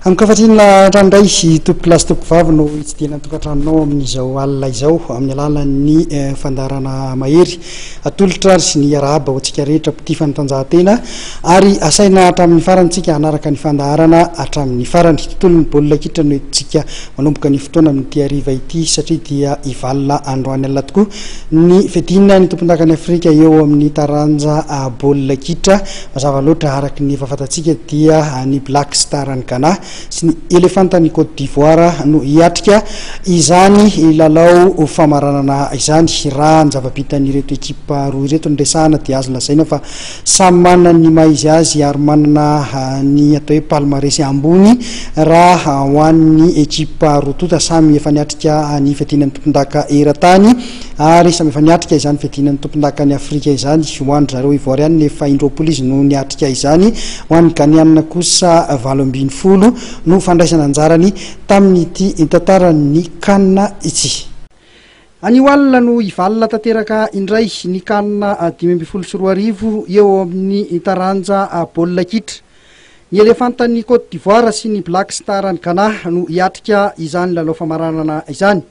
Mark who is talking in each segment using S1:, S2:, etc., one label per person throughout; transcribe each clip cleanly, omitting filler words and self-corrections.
S1: Amin-kafatrina hatrany indray, tompokolahy sy tompokovavy no hitsidihana ny tokantranonao amin'izao alina izao amin'ny alalan'ny fandaharana Mahery. Atolotra ary ny arahaba ho antsika rehetra mpitia fanatanjahantena ary asaina hatramin'ny farany tsika hanaraka ny fandaharana hatramin'ny farany. Tontolon'ny baolina kitra no entintsika manomboka ny fotoana amin'ity hariva ity satria dia hivalona androany alina tokoa ny fiadiana ny tompondakan'i Afrika eo amin'ny taranja baolina kitra. Mazava loatra, araka ny efa fantatsika dia ny Black Star an'i Ghana sy ny Elefantan'i Côte d'Ivoire no hiatrika izany lalao famaranana izany. Raha ny zava-bitan'ireto ekipa roa ireto no resahana dia azo lazaina fa samy manana ny maha izy azy ary manana ny atao hoe palmarès ambony raha ho an'ny ekipa roa tonta. Samy efa niatrika ny fiadiana ny tompondaka eran-tany. Ary samy efa niatrika izany fiadiana ny tompondakan'i Afrika izany. Ho an-dry zareo Ivoarianina efa in-droapolo izy no niatrika izany, ho an'ny Ghaneanina kosa 18 no fandraisana anjarany tamin'ity tantaran'ny Can ity. Anio alina no hivalona tanteraka indray ny Can 2015 eo amin'ny taranja baolina kitra. Ny Elefantan'i Côte d'Ivoire sy ny Black Star an'i Ghana no hiatrika izany lalao famaranana izany.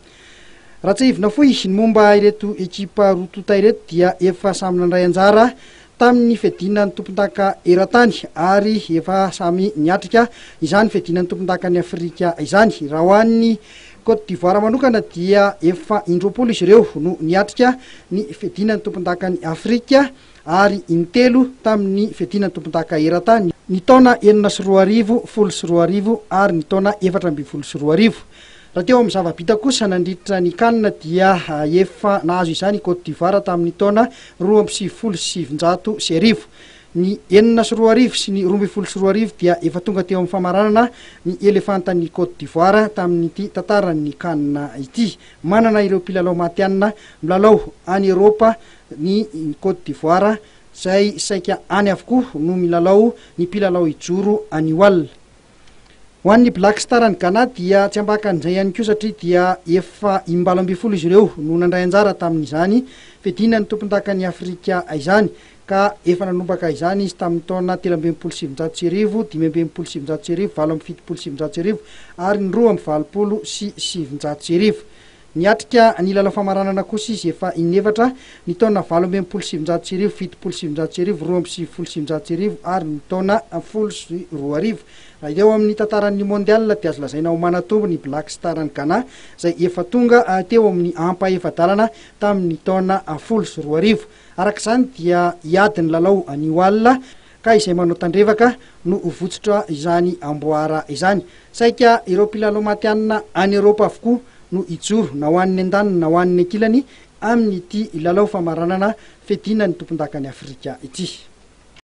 S1: Raha tsiahivina fohy ny momba ireto ekipa roa tonta ireto dia efa samy nandray anjara tamin'ny fiadiana ny tompondaka eran-tany ary efa samy niatrika izany fiadiana ny tompondakan'i Afrika izany. Raha ho an'ny Côte d'Ivoire manokana dia efa in-droapolo izy ireo no niatrika ny fiadiana ny tompondakan'i Afrika ary in-telo tamin'ny fiadiana ny tompondaka eran-tany, ny taona 2006, 2010 ary ny taona 2014. Raha teo amin'ny zava-bita kosa nandritra ny Can dia efa nahazo izany i Côte d'Ivoire tamin'ny taona 1992. Ny 2006 sy ny 2012 dia efa tonga teo amin'ny famaranana ny Elefantan'i Côte d'Ivoire tamin'ity tantaran'ny Can ity. Manana ireo mpilalao matihanina milalao any Eropa ny Côte d'Ivoire izay saika any avokoa no milalao ny mpilalao hijoro anio alina. Ho an'ny Black Star an'i Ghana dia tsy ambakan'izay ihany koa satria dia efa im-18 izy ireo no nandray anjara tamin'izany fiadiana ny tompondakan'i Afrika izany ka efa nanombaka izany izy tamin'ny taona 1963, 1965, 1978 ary ny 1982. Niatrika ny lalao famaranana kosa izy efa in'efatra, ny taona 1968, 1970, 1992 ary ny taona 2010. Raha eo amin'ny tantaran'ny Mondial dia azo lazaina ho manatombo ny Black Star an'i Ghana izay efa tonga teo amin'ny ampahefa-dalana tamin'ny taona 2010. Araka izany dia hiady ny lalao anio alina ka izay manao tandrevaka no ho votsotra izany amboara izany. Saika ireo mpilalao matihanina any Eropa avokoa no hijoro na ho an'ny andaniny na ho an'ny ankilany amin'ity lalao famaranana fiadiana ny tompondakan'i Afrika ity.